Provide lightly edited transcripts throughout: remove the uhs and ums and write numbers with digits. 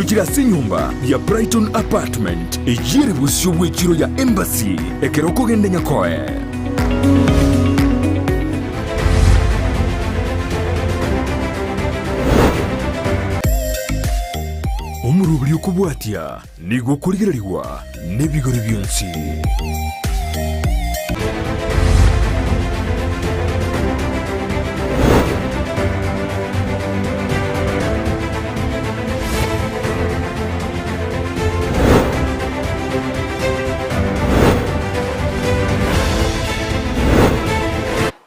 Echio chire ase enyomba ya Brighton Apartment, eyio ere bosio bw'echiro ya Embassy ekero okogenda Nyakoe. Omoroberi okobwatia nigo okorigererigwa nebigori bionsi.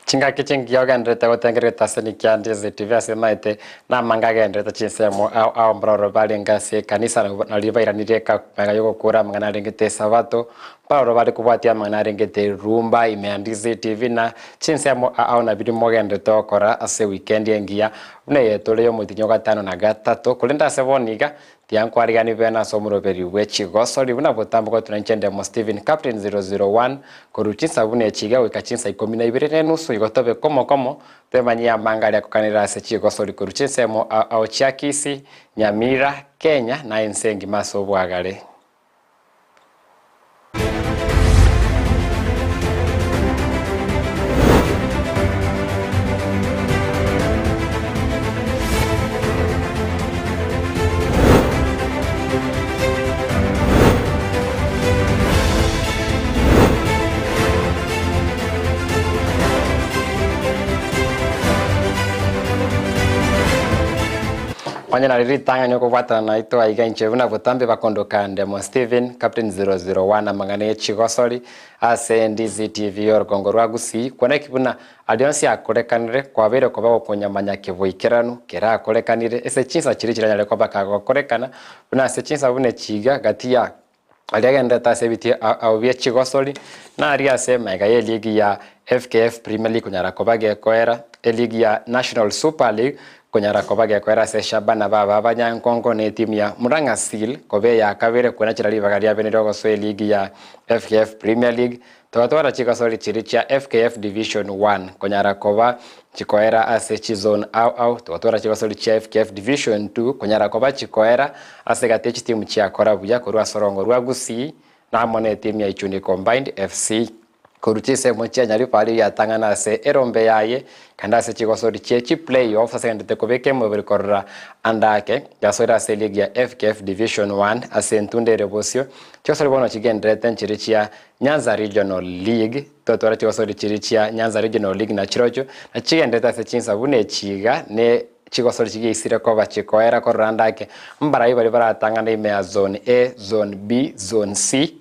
Chingaki chingiya ogendererete gotengerera etaseni kia Ndizi TV ase maete na amange agendererete chinsemo ao ao mbaroro barenge ase ekanisa nario bairanirie magega yogokora amang'ana arengete esabato mbaroro bare kobwatia amang'ana arengete erumba ime ya Ndizi TV na chinsemo ao ao nabiria mogendererete gokora ase ewikendi engiya buna eye tore yomotinyi o gatano na gatato korende ase bono iga Tiga nkwariganie bene ase omoroberi bwe chigosori buna botambe gotuna inche Ndemo Stephen Captain 001 korwa chinsa buna echi iga goika chinsa ikomi na ibere na enusu igo tobe komo komo twemanyie amanga aria akokanire ase chigosori korwa chinsemo ao ao chia Kisii, Nyamira, Kenya na ense engima ase obwagare. Onye nari ritang'ani okobwatana naitwe aiga inche buna botambe bakondoka Ndemo Stephen, Captain 001 amang'ana ye chigosori ase Ndizi TV y'orogongo rwa Gusii, kwana eki buna aria onsi akorekanire kwabeire koba gokonyamanya keboikeranu kerakorekanire ase chinsa chiria chiranyare koba kagokorekana buna ase chinsa buna echi iga gati ya Aria agenderete ase ebitii ao bie chigosori, na aria ase magega y'eligi ya FKF Premier League konyara koba gekoera, eligi ya National Super League konyara koba gekoera ase Shabana baba abanyankonko na etimu ya Murang'a Seal koba eya kabere kwenachera ribaga riabe nerio gosoa eligi ya FKF Premier League. Togatwara chigosori chiria chia FKF Division One konyara koba chikoera ase chizone ao ao, togatwara chigosori chia FKF Division Two konyara koba chikoera ase egati ye chitimu chiakora buya korwa ase orongo rwa Gusii na amo na etimu ya Ichuni Combined FC korwa chinsemo chia Nyaribari riatang'ana ase erombe yaye kende ase chigosori chie chiplay offs ase egenderete kobeka emobere korora ande ake yasoire ase eligi ya FKF Division One ase entunda ere bosio. Chigosori bono chigendererete nchiria chia Nyanza Regional League, Totware chigosori chiria chia Nyanza Regional League na chirochio na chigenderete ase chinsa buna echi iga ne chigosori chigeisire koba chikoera korora ande ake mbarai baria baratang'ane ime ya Zone A, Zone B, Zone C.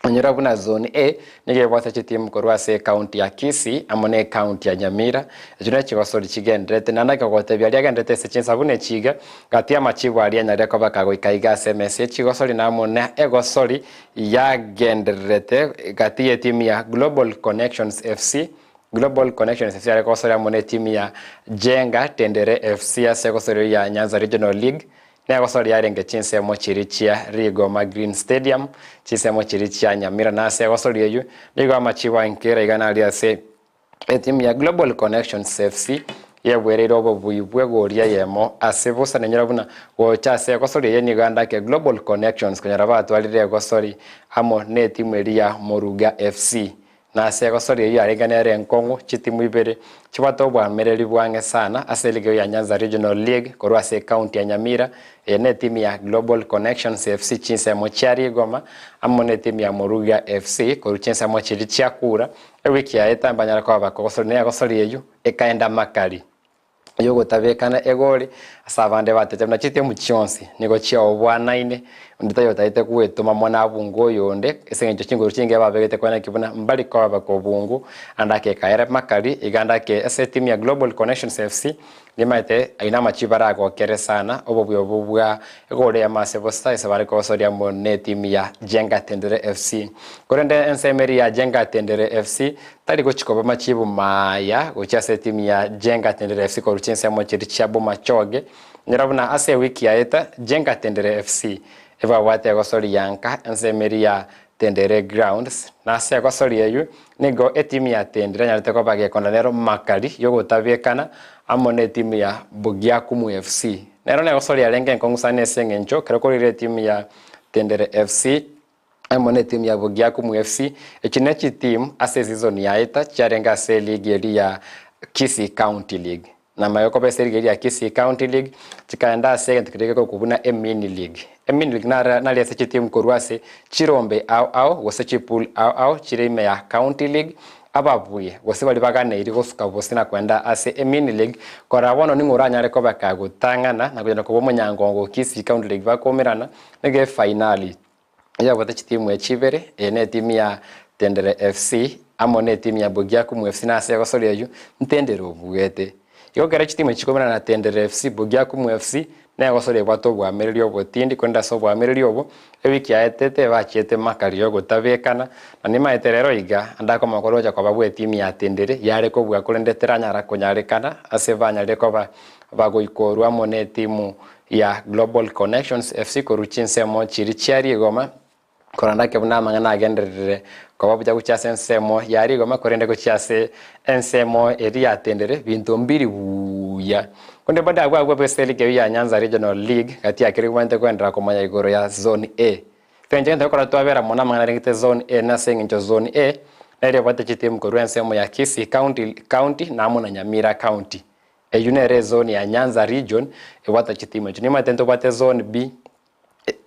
Onyora buna Zone A nigo ebwate chitimu korwa ase ecounty ya Kisii amo ne ecounty ya Nyamira, echio ne chigosori chigenderete naende ake gotebia aria agenderete ase chinsa buna echi iga, gati y'amachibu aria anyarire koba kagoika iga ase emesa ye chigosori na amo ne egosori Yagendererete gati y'etimu ya Global Connections FC, Global Connections FC yare gosoria amo n'etimu ya Jenga Tendere FC ase egosorio ya Nyanza Regional League. Negosoria yarenge chinsemo chiria chia Rigoma Green Stadium, chinsemo chiria chia Nyamira na ase egosoria eyio nigo amachibo ankera iga naria ase Etimu ya Global Connections FC yebwereire obobui bw'egori eyemo ase bosa nenyora buna gocha ase egosori eye nigo andake Global Connections konyora batwarire egosori amo netimu eria ya Moruga FC. Na ase egosori eyio yarenge nere enkong'u chitimu ibere chibwate obwamereri bwang'e sana ase eligi ya Nyanza Regional League korwa ase ecounty ya Nyamira eye netimu ya Global Connections FC chinsemo chia Rigoma amo netimu ya Moruga FC korwa chinsemo chiria chia Kura Ewiki yaye tambanyara koba bakogosori, na egosori eyio ekaenda amakari y'ogotabekana egori ase abande bateche buna chitimu chionsi nigo chiaobwanaine, onde taiyo otaete gwetoma mono abunge oyonde, ase eng'encho chinguru chingiya babegete konya ki buna mbari koba bakobungu, ande ake ekaera makari, iga ande ake ase etimu ya Global Connections FC Nimaete ayio namachibo aragokere sana obobuya obwo bwa egoro y'amase bosa ase bare kogosoria amo netimu ya Jenga Tendere FC. Korende ensemo eria ya Jenga Tendere FC tari gochi koba machibu maya gochia ase etimu ya Jenga Tendere FC korwa chinsemo chiria chia Bomachoge. Nyora buna ase ewiki yaeta Jenga Tendere FC ebabwate egosoria nka ensemo eria ya Tendere Grounds, na ase egosoria eyio nigo etimu ya Tendere yanyarete koba gekonda nero makari yogotabekana amo netimu ya Bogiakumu FC. Nero negosoria arenge enkong'u sana ase eng'encho ekero korire etimu ya Tendere FC amo ne etimu ya Bogiakumu FC, echi ne chitimu ase eseason yaeta chiarenge ase eligi eria ya Kisii County League. Na amaya koba ase eligi eria ya Kisii County League, chikaenda ase egento keria gekorokwa buna emini league. Emini league nare nari ase chitimu korwa ase chirombe ao ao gose chipool ao ao chire ime ya County League, ababuya gose baria baganeiri gosuka bosio na koenda ase emini league, korora bono ning'o oranyare koba kagotang'ana na konyara koba omonyangongo o Kisii County League bakoumerana nigo efainali yabwate chitimu echi ibere, eye ne etimu ya Tendere FC amo ne etimu ya Bogiakumu FC na ase egosoria eyio Ntendere obuete. Igo ekero chitimu echi chikoumerana na Tendere FC, Bogiakumu FC negosoria ebwate obwamereri obotindi korende ase obwamereri obo ewiki yaetete bachiete makari yogotabekana na nimaete rero iga ande akomoka gocha koba bwe etimu ya Tendere yare kobua korende teranyara konyarekana ase banyarire koba bagoikorwa amo ne etimu ya Global Connections FC korwa chinsemo chiria chia rigoma, korende ake buna amang'ana agendererire koba buya gochia ase ensemo ya rigoma korende gochia ase ensemo eria yatendire binto mbiri buya. Korende bado abwo abwo ase eligi eyio ya Nyanza Regional League gati ya keria omanyete koenderera komanya igoro ya Zone A. Engencho egento gekora twabera mono amang'ana arengete Zone A nase eng'encho Zone A nere ebwate chitimu korwa ensemo ya Kisii County County na amo na Nyamira County. Eyio nere ezone ya Nyanza region ebwate chitimu echio. Nimanyete ntobwate zone B,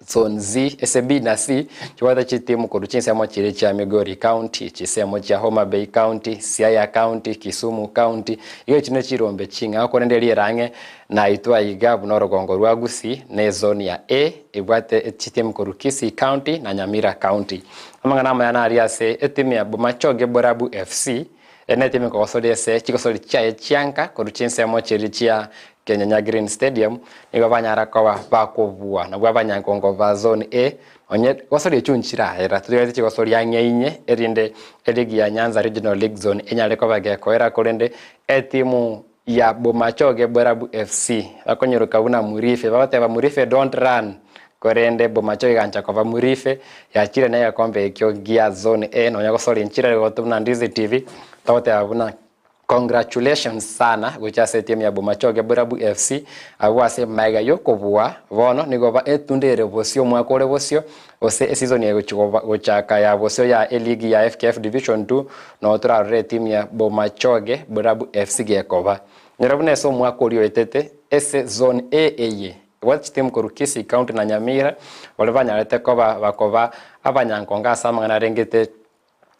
zone Z, ase B na C chibwate chitimu korwa chinsemo chiria chia Migori county, chinsemo chia Homa Bay county, Siaya county, Kisumu county, igo echio ne chirombe ching'ao korende eria ere ang'e naitwe aiga buna orogongo rwa Gusii ne ezone ya A ebwate chitimu korwa Kisii county na Nyamira county. Amang'ana amaya naria ase etimu ya Bomachoge Borabu FC Ere netime kogosoria ase chigosori chiaye chianka korwa chinsemo chiria chia Kenyanya Green Stadium, nigo banyara koba bakobua nabwo abanyankongo ba Zone A onye gosoria echio nchiraera totigareti chigosori ang'e inye erinde eligi ya Nyanza Regional League Zone enyare koba gekoera korende etimu ya Bomachoge Borabu FC bakonyoroka buna Murife bagoteba Murife don't run Korende Bomachoge egancha koba Murife, yachire negekombe ekio gia Zone A nonya gosoria enchera ere buna Ndizi TV, togoteba buna congratulations sana gochia ase etimu ya Bomachoge Borabu FC, abwo ase magega yokobua bono nigo ba etunda ere bosio omwaka ore bosio gose eseason egochi gochaka ya bosio ya eligi ya FKF Division 2 noo torarore etimu ya Bomachoge Borabu FC gekoba. Nyora buna ase omwaka oria oetete ase Zone A eye Ebwate chitimu korwa Kisii County na Nyamira, baria banyarete koba bakoba abanyankonge ase amang'ana arengete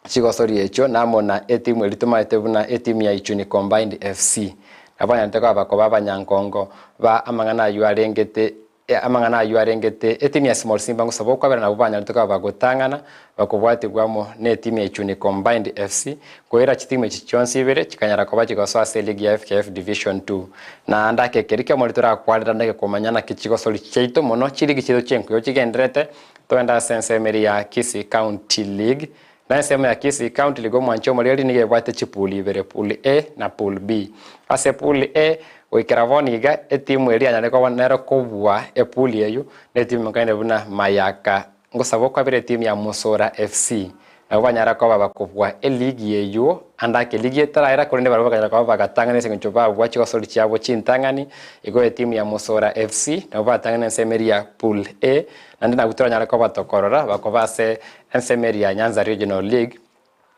chigosori echio na amo na etimu eria tomaete buna etimu ya Ichuni Combined FC. Nabo banyarete koba bakoba abanyankongo ba amang'ana ayio arengete amang'ana ayio arengete etimu ya Small Simba ngosaba okwabera nabwo banyarete koba bagotang'ana bakobwatigwa amo netimu ya Ichuni Combined FC koira chitimu echi chionsi ibere chikanyara koba chigosoa ase eligi ya FKF Division 2. Naende ake keria ki'omorero torakwarera ndege komanya naki chigosori chiaito mono chiligi chiaito chi'enkuyo chigendererete, togende ase ensemo eria ya Kisii County League. Na ensemo ya Kisii County League omwanchi omoreri nigo ebwate chipool ibere, Pool A na Pool B. Ase Pool A, goikera bono iga, etimu eria yanyare koba nero kobua epool eyio, netimu ekaine buna Mayaka Ngosaba okwabera etimu ya Musora FC nabo banyara koba bakobua eligi eyio ande ake eligi etaraera korende barabwo bakanyara koba bagatang'ana ase engencho babua chigosori chiabo chintang'ani igo etimu ya Musora FC nabo batang'ana ensemo eria ya Pool A naende nabwo toranyare koba tokorora bakoba ase ensemo eria ya Nyanza Regional League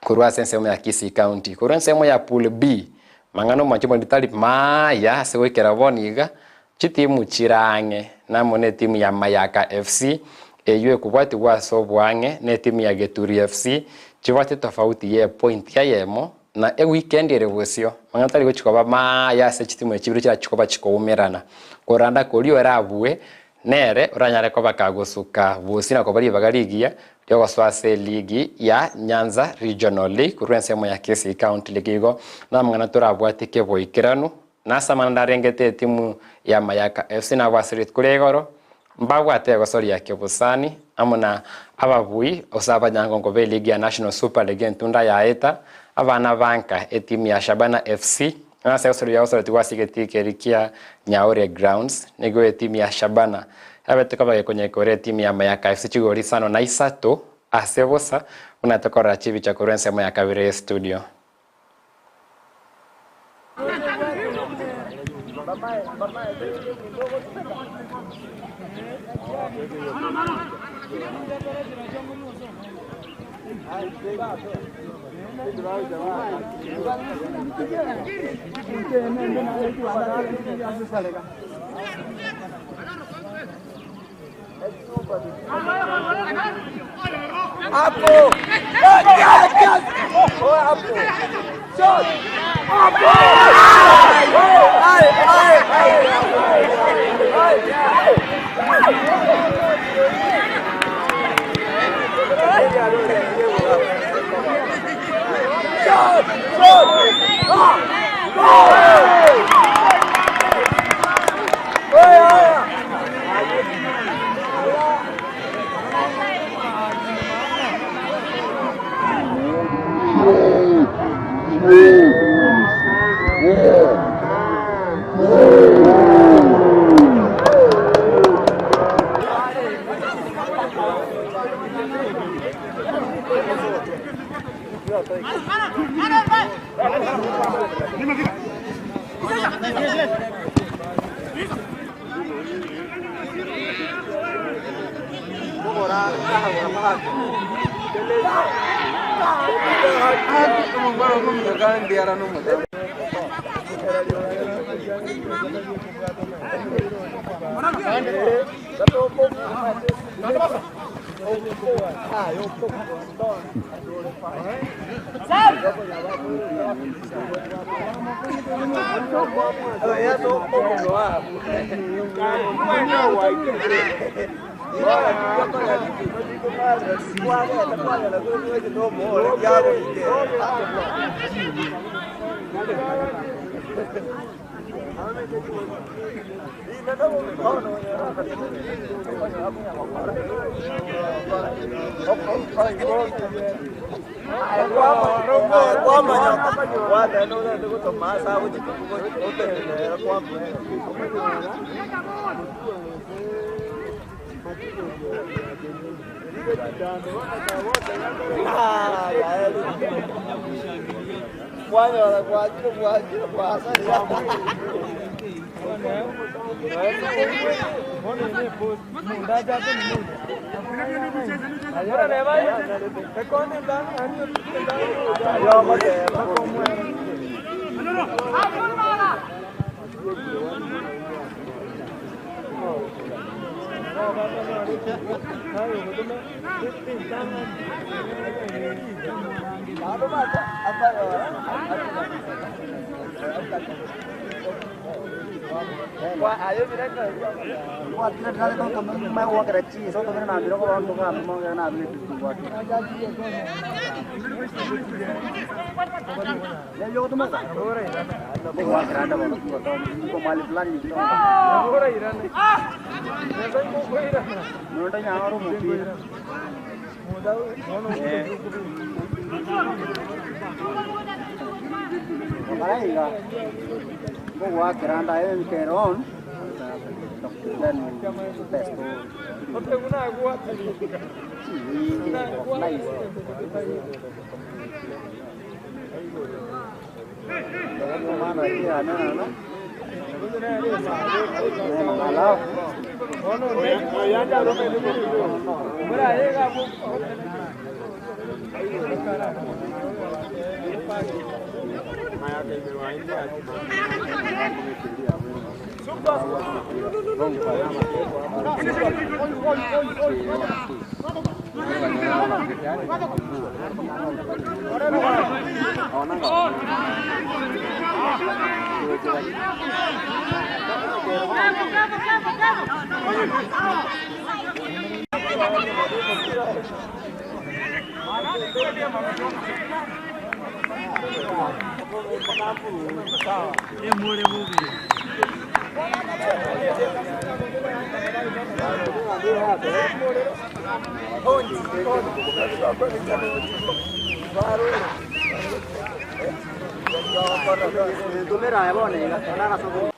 korwa ase ensemo ya Kisii County. Korwa ensemo ya Pool B, mang'ana omwancho omorindi tari maaya ase goikera bono iga, chitimu chire ang'e namo netimu ya Mayaka FC eyio ekobwatigwa ase oboang'e netimu ya Geturi FC chibwate tofauti ye epointi eyemo na ewikendi ere bosio mang'ana tari gochi koba maaya ase chitimu echi chibere chirachi koba chikoumerana. Koranda koria orabue Nere oranyare koba kagosuka bosio na koba ribaga rigiya riogosoa ase eligi ya Nyanza Regional League korwa ensemo ya Kisii County League. Igo namang'ana torabwate keboikeranu na ase amang'ana ndarengete etimu ya Mayaka FC nabo ase rituko ria igoro mbabwate egosoria kebosani amo na ababui gose abanyangongo b'eligi ya National Super League entunda yaeta abana banka etimu ya Shabana FC Ase gosoria gosoretigwe ase egetii keria kia Nyaore Grounds, nigo etimu ya Shabana yabete koba gekonyekora etimu ya Mayaka FC chigori isano na isato ase bosa, buna tokorora chibicha korwa ensemo ya kabere y'estudio.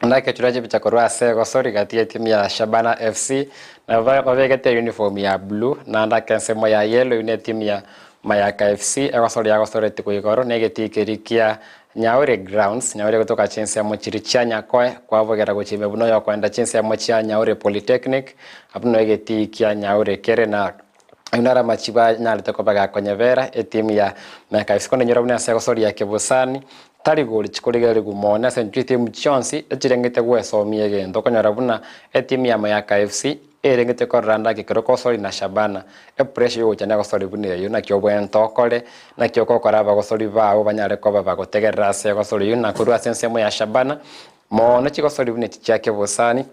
Ndake churache picha korwa ase egosori gati ya etimu ya Shabana FC na babegete uniform ya blue na ndake ensemo ya yellow ine etimu ya Mayaka FC egosoria yagosoretigwe igoro na egetii keria kia Nyaure Grounds, Nyaure gotoka chinsemo chiria chia Nyakoe kwabogera gochia ime buna oyokoenda chinsemo chia Nyaure Polytechnic, abwo noo egetii kia Nyaure kere na ayio naro amachibo anyarete koba gakonyebera etimu ya Mayaka FC. Konde inyora buna ase egosoria kebosani tari gori chikorigererigwa mono ase eng'encho chitimu chionsi echirengete gwesomia egento okonyora buna etimu ya Mayaka FC Erengete korora ndake ekero kosori na Shabana, epressure yogocha negosori buna eyio, naki obwenerete okore, naki ogokora abagosori bao banyare koba bagotegerera ase egosori eyio, na korwa ase ensemo ya Shabana, mono chigosori buna echi chia kebosani,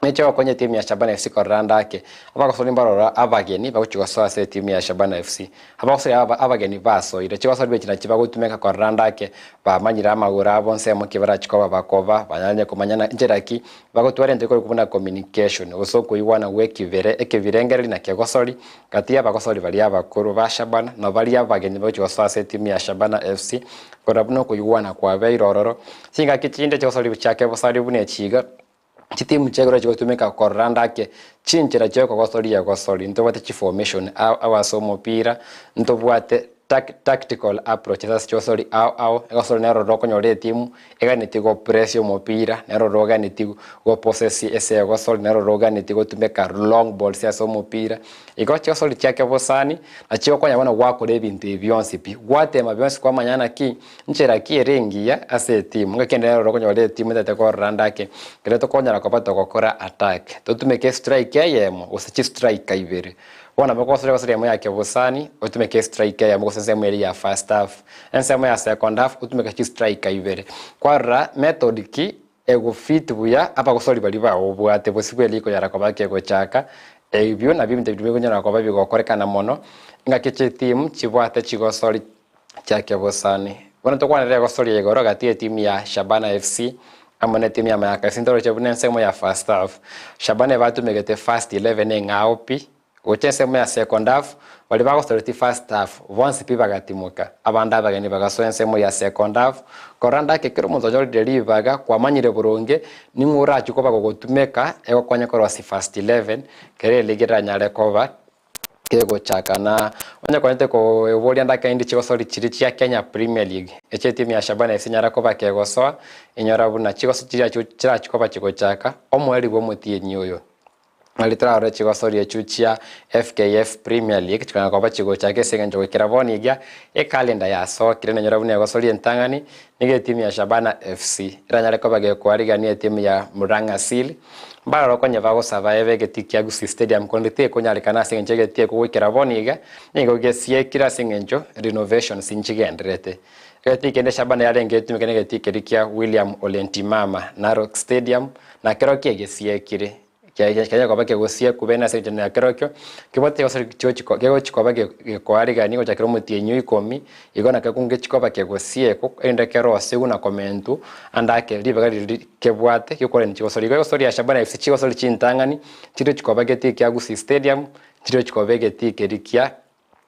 nechigokonya etimu ya Shabana FC korora ndake. Abagosori mbaroro abageni bagochia gosoa ase etimu ya Shabana FC. Abagosori aba abageni basoire, chigosori buna echi nachi bagotumeka korora ndake, bamanyire amagoro abo nsemo ki barachie koba bakoba, banyare komanyana nchera ki Bagotwara ento ekorokwa buna communication, gose okoigwana gw'ekibere, ekebirengereri na kegosori, gati y'abagosori baria abakoro ba Shabana na baria abageni bagochia gosoa ase etimu ya Shabana FC, korora buna okoigwana kwabeire ororo. Chingaki chinde chigosori chiake bosari buna echi iga, chitimu chia igoro chigotumeka korora ande ake chinchera chia okogosoria egosori, ntobwate chiformation ao ao ase omopira, ntobwate Tactical approaches ase chigosori ao ao, egosori nero ororo okonyora etimu eganetie gopress omopira, nero ororo oganetie gopossess ase egosori, nero ororo oganetie gotumeka long balls ase omopira. Igo chigosori chiake bosani, nachio okonya bono gwakora ebinto ebi bionsi pi, gwatema bionsi kwamanya naki, nchera ki ere engiya ase etimu. Ngaki ende nero ororo okonyora etimu etagete korora ande ake, ekero tokonyara koba togokora attack, totumeke estrike eyemo gose chistrike ibere. Bono nabo okogosoria gose ensemo ya kebosani, otumeke estriker eyemo gose ensemo eria ya first half. Ensemo ya second half otumeke chistriker ibere. Kwarora method ki egofit buya abagosori baria bagobwate bosibwa eria ekonyara koba kegochaka, ebio nabio ebinto biria bikonyara koba bigokorekana mono, engaki chitimu chibwate chigosori chia kebosani. Bono tokwanere egosoria igoro gati y'etimu ya Shabana FC amo netimu ya Mayaka FC ntoroche buna ensemo ya first half. Shabana ebatumegete first 11 eng'ao pi, gocha ensemo ya second half baria bagosoreti first half bonsi pi bagatimoka. Abande abageni bagasoa ensemo ya second half korora ndake kera omonto onyorire ribaga kwamanyire boronge ning'o orachie koba gogotumeka egokonye korosia first 11 kera eligi eranyare koba kegochaka na onye konyete koboria ndakaindi chigosori chiria chia Kenya Premier League echi etimu ya Shabana FC nyara koba kegosoa inyora buna chigoso chiria chirachi koba chigochaka omoerio bwa omotienyi oyo. Nari torarore chigosori echio chia FKF Premier League chikonyara koba chigochaka ase eng'encho goikera bono iga ekalenda yasokire nonyora buna egosori entang'ani nigo etimu ya Shabana FC eranyare koba gekoarigania etimu ya Murang'a Seal Mbaroro konya bagosaba ebe egetii kia Gusii Stadium korende tekonyarekana ase engencho egetii ekio goikera bono iga nigo gesiekire ase engencho renovations nchigendererete. Egetii kende Shabana yarenge etumeke negetii keria kia William Ole Ntimama Narok Stadium nakerokio egesiekire kianya koba kegosiekwa bene ase engencho nakerokio kebwate kegochi koba gekoarigania gochakera omotienyi o ikomi igo nakio ngechi koba kegosiekwa erinde kerosiwe na komentwa ande ake ribaga riria Kebwate gi'okorenda chigosori. Igo egosori ya Shabana FC chigosori chintang'ani chiria chikoba egetii kia Gusii Stadium, chiria chikoba egetii keria kia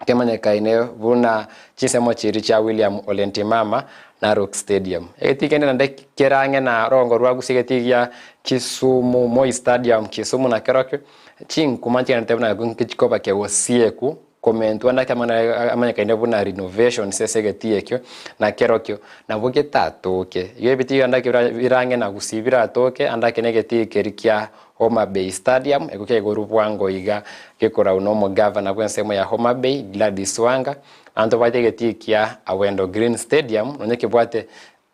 kemanyekaine buna chinsemo chiria chia William Ole Ntimama Narok Stadium. Egetii kende naende kere ang'e na rogongo rwa Gusii egetii gia Kisumu Moi Stadium Kisumu nakerokio, chinkuma nchigendererete buna nchikoba kegosieku Komentwa naki amang'ana amanyekaine buna renovations ase egetii ekio, na kerokio nabwo getatoke. Igo ebitii ande ake birang'e na gusii biratoke, ande ake negetii keria kia Homa Bay Stadium, ekio kiaigorwe bwango iga gekorau na omogavana bw'ensemo ya Homa Bay, Gladys Wanga, naende tobwate egetii kia Awendo Green Stadium, nonye kebwate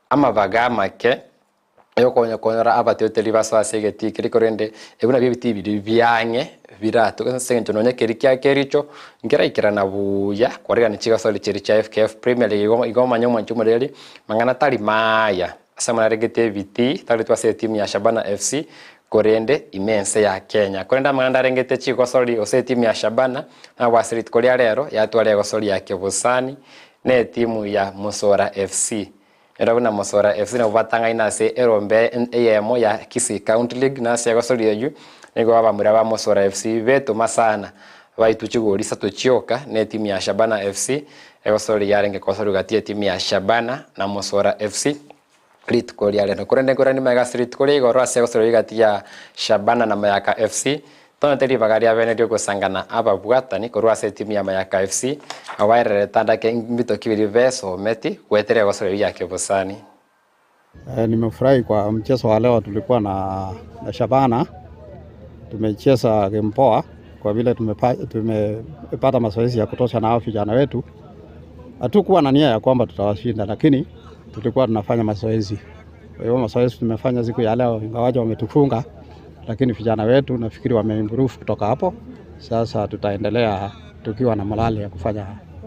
amabaga amake, Oyokonyora abateteri basoe ase egetii keria, korende ebio nabio ebitii biria biang'e biratoke ase eng'encho nonya keria kia Kericho nkeraikerana buya kwarigania chigasori chiria chia FKF Premier League igo igo omanye omwanchi omoreri mang'ana tari maaya ase amang'ana aregete ebitii taretwe ase etimu ya Shabana FC korende ime ense ya Kenya. Korende amang'ana ndarengete chigosori gose etimu ya Shabana nabwo ase rituko ria rero yatwara egosori ya Kebosani na etimu ya Musora FC. Ere buna Mosora FC nabwo batang'aine ase erombe eyemo ya Kisii County League na ase egosori eyio nigo abamura ba Mosora FC betoma sana baitwe chigori isato chioka na etimu ya Shabana FC. Egosori yarenge kosorigwa gati y'etimu ya Shabana na Mosora FC rituko ria rero. Korende nkorende magega ase rituko ria igoro ase egosori gati ya Shabana na Mayaka FC. Tonete ribaga ria bene ri'ogosangana ababwatani korwa ase etimu ya Mayaka FC, abwo baererete andake mbitoki biria besometi goetera egosoro eyio ya kebosani. Nimefurahi kwa mchezo wa leo tulikuwa na, na Shabana. Tumecheza game poa kwa vile tumepata mazoezi ya kutosha na hao vijana wetu. Hatukuwa na nia ya kwamba tutawashinda, lakini tulikuwa tunafanya mazoezi. Kwa hiyo mazoezi tumefanya siku ya leo, ingawaje wametufunga, lakini vijana wetu nafikiri wameimprove kutoka hapo. Sasa tutaendelea tukiwa na morali ya kufanya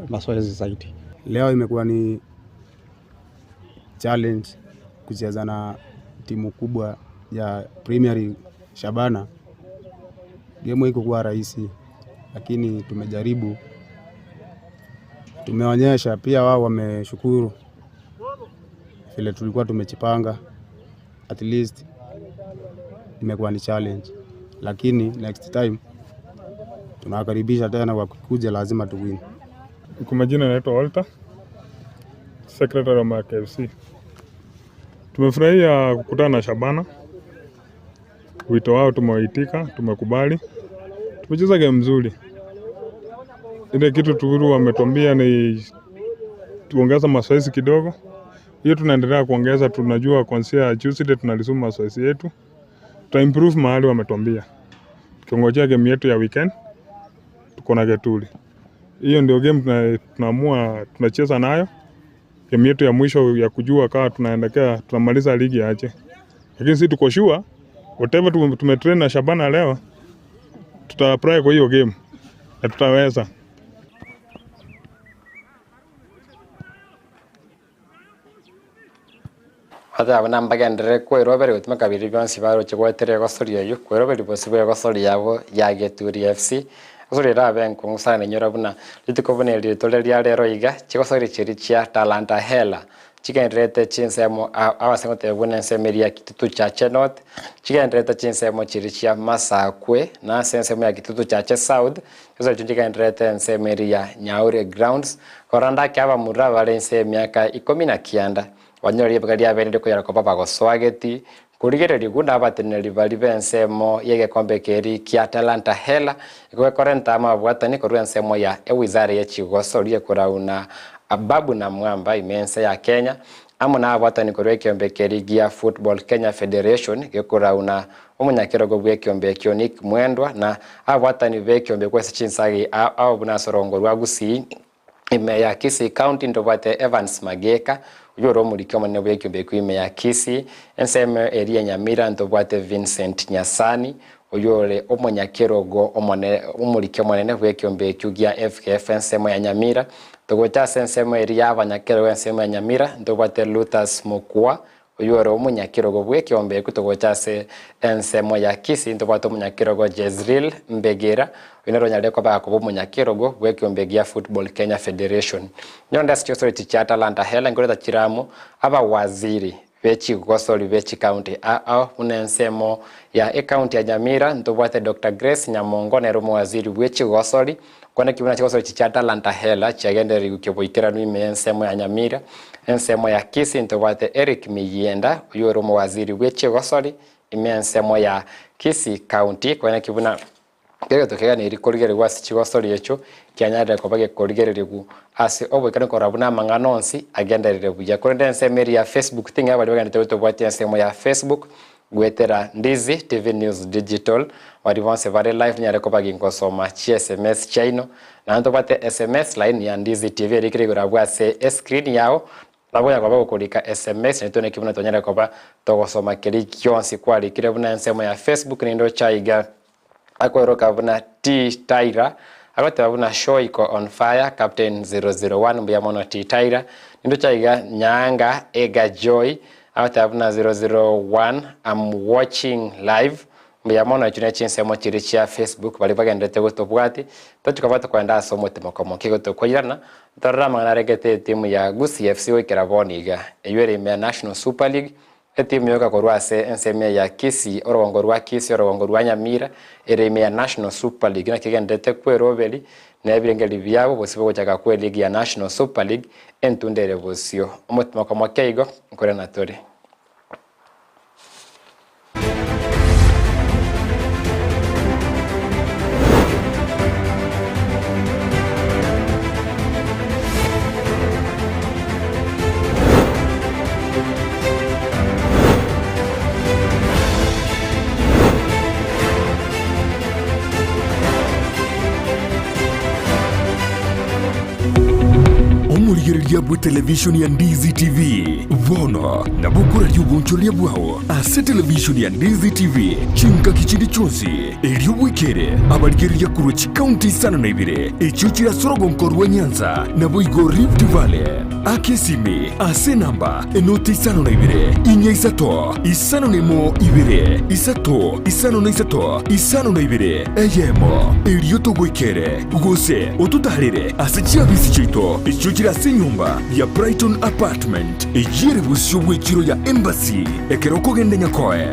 mazoezi zaidi. Leo imekuwa ni challenge kucheza na timu kubwa ya Premier League Shabana. Game haikuwa rahisi, lakini tumejaribu, tumeonyesha pia wao wameshukuru vile tulikuwa tumejipanga. At least imekuwa ni challenge, lakini next time tunawakaribisha tena, wakikuja lazima tuwin. Kwa majina naitwa Walter, secretary wa Mayaka FC. Tumefurahia kukutana na Shabana, wito wao tumewaitika, tumekubali. Tumecheza game nzuri. Ile kitu tu wametuambia ni tuongeza mazoezi kidogo, hiyo tunaendelea kuongeza. Tunajua kuanzia Tuesday tunaresume mazoezi yetu, tuta improve mahali wametuambia, tukiongojea game yetu ya weekend tuko na Getuli. Hiyo ndio game tunaamua tunacheza nayo, game yetu ya mwisho ya kujua kama tunaendelea tunamaliza ligi aje, lakini sisi tuko sure whatever tumetrain na Shabana leo tuta apply kwa hiyo game na tutaweza. Bateba buna mbagenderere kwerobera gotumeka biria bionsi baroche goetera egosori eyio, kweroberi bosio bwa egosori yabo ya Geturi FC. Egosori erabe enkong'u sana inyora buna rituko buna eri tore ria rero iga, chigosori chiria chia Talanta Hela chigendererete chinsemo ase goteba buna ensemo eria ya Kitutu Chache North, chigendererete chinsemo chiria chia Masakwe, na ase ensemo ya Kitutu Chache South, chigosori echio nchigendererete ensemo eria ya Nyaure Grounds, korende ake abamura bare inse y'emiaka ikomi na kianda, Banyore ribaga riabeire rikoyara koba bagosoageti, korigereria nabateneneri baria b'ensemo y'egekombe keria kia Talanta Hela, igo gekorenta amabwatani korwa ensemo ya ewizara ye chigosori ekorauna Ababu Namwamba ime ense ya Kenya, amo nababwatani korwa ekeombe keria gia Football Kenya Federation gekorauna omonyakerogo bw'ekeombe ekio Nick Mwendwa na ababwatani b'ekeombe kw'ase chinsagi ao buna ase orongo rwa Gusii. Ime ya Kisii County ntobwate Evans Mageka, oyio ore omoriki omonene bw'ekiombe ekio ime ya Kisii. Ensemo eria ya Nyamira ntobwate Vincent Nyasani, oyio ore omonyakerogo omone omoriki omonene bw'ekiombe ekio gia FKF ensemo ya Nyamira. Togocha ase ensemo eria ya abanyakerogo ensemo ya Nyamira ntobwate Luthas Mokua, Oyio ore omonyakerogo bw'ekeombe ekio togocha ase ensemo ya Kisii ntobwate omonyakerogo Jezreel Mbegera, oyio nere onyarire koba akoba omonyakerogo bw'ekeombe gia Football Kenya Federation. Nyonde ase chigosori echi chia Talanta Hela nkoreta chire amo abawaziri be chigosori be chicounty ao buna ensemo ya ecounty ya Nyamira ntobwate Doctor Grace Nyamongo nere omowaziri bwe chigosori Kwanaki buna chigosori echi chia Talanta Hela chiagendererigwe kioboikeranu ime y'ensemo ya Nyamira, ensemo ya Kisii ntobwate Eric Miyienda oyio ore omowaziri bwe chigosori ime ensemo ya Kisii County kwanaki buna kegeto keganeiri korigererigwa ase chigosori echio kianyarire koba gekorigererigwa ase oboikeranu korora buna amang'ana onsi agenderire buya. Korende ensemo eria ya Facebook ting'e baria bagenderete gotobwatia ensemo ya Facebook Goetera Ndizi TV News Digital, baria bonsi bare live nyare koba ginkosoma chi sms chiaino. Naende tobwate sms line ya Ndizi TV erikire igoro abwo ase escreen yao, nabo onya koba gokorika sms naintwe naki buna tonyare koba togosoma keria gionsi kwarikire buna ensemo ya Facebook naende ocha iga Akoiroka buna T Tyra agoteba buna show iko on fire Captain 001 mbuya mono T Tyra Nindoche aiga Nyaanga Ega Joy agoteba buna 001 am watching live mbuya mono echio ne chinsemo chiria chia Facebook baria bagenderete gotobwati tochi koba tokoenda ase omotimokomo moke igo tokoirana torore amang'ana aregete etimu ya Gusii FC goikera bono iga eyio ere ime ya National Super League Etimu yoka korwa ase ensemo eye ya Kisii, orogongo rwa Kisii, orogongo rwa Nyamira, ere ime ya National Super League naki egendererete kweroberi na ebirengererio biabo bosio bogochaka kwe ligi ya National Super League entunda ere bosio. Omotimoko moke igo nkorena tore. Omorigereria bw'etelevishoni ya Ndizi TV, bono nabo okoraria obonchoreria bwao ase televishoni ya Ndizi TV chingaki chinde chionsi, erio bwekere abarigereria korwa chikaunti isano na ibere echio chire ase orogonko rwa Nyanza naboigo Rift Valley. Aka esimi ase enamba enoti isano na ibere, inya isato, isano na emo ibere, isato, isano na isato, isano na ibere, eyemo, erio togoikere, gose ototaarere ase chiabisi chiaito echio chire ase enyomba ya Brighton Apartment, eyio ere bosio bw'echiro ya Embassy ekero okogenda Nyakoe.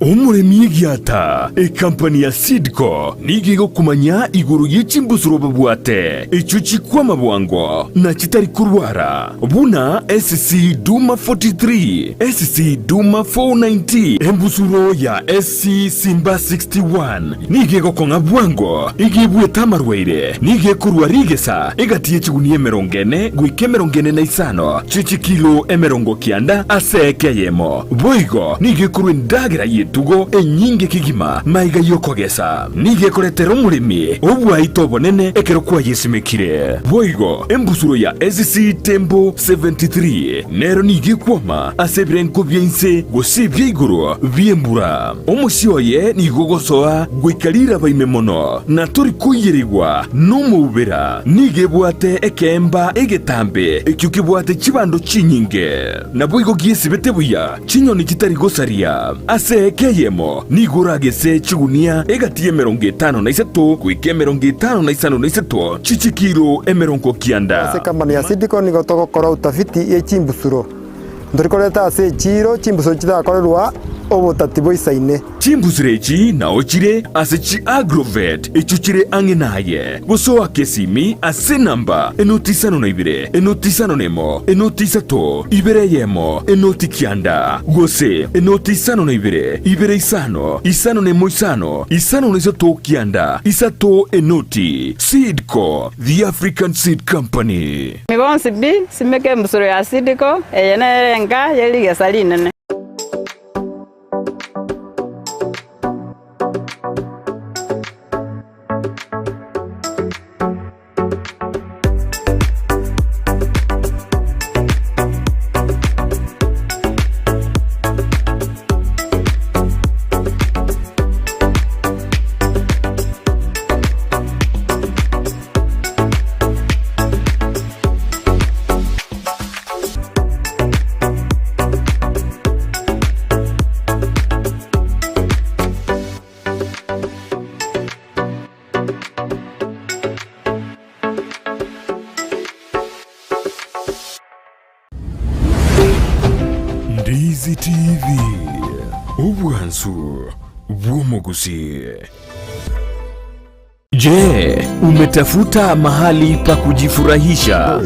Omoremi egiata, ekampani ya Seedco nigo egokomanya igoro ye chimbusuro babwate, echio chikwama bwango na chitari korwara, buna SC Duma 43, SC Duma 490, Embusuro ya SC Simba 61 nigo egokong'a bwango, igo ebuete amarwaire, nigo ekorua rigesa egati ye chigunia 40 goika 45 chie chikilo 90 ase eka eyemo. Boigo nigo ekorua endagera y'etugo enyinge kegima maiga y'okogesa. Nigo ekoretera omoremi obwaito obonene ekero kwayesimekire. Boigo embusuro ya SC Tembo 73 nero nigo ekwama ase ebirengo bia inse gose ebia igoro bi'embura. Omosie oye nigo ogosoa goika riraba ime mono, na tori koiyerigwa nomoubera. Nigo ebwate ekeemba egetambe ekio kebwate chibando chinyinge. Naboigo giesibete buya chinyoni chitari gosaria. Ase eka eyemo nigo oragese chigunia egati y'53 goika 55 chi'chikilo 90. Ase ekampani ya Seedco nigo togokora utafiti ye chimbusuro. Ntori koreta ase echiiro chimbusuro chitakorerwa obotati boisaine. Chimbusuro echi nao chire ase chi'agrovet echio chire ang'e naye, gose oake esimi ase enamba enoti isano na ibere, enoti isano na emo, enoti isato, ibere eyemo, enoti kianda, gose enoti isano na ibere, ibere isano, isano na emo isano, isano na isato kianda, isato enoti. Seedco, the African Seed Company. Inwe bonsi pi, simeka embusuro ya Sidiko, eye nere enka ye rigesa rinene. Ndizi TV, obwansu bw'omogusii. Je, umetafuta mahali pa kujifurahisha?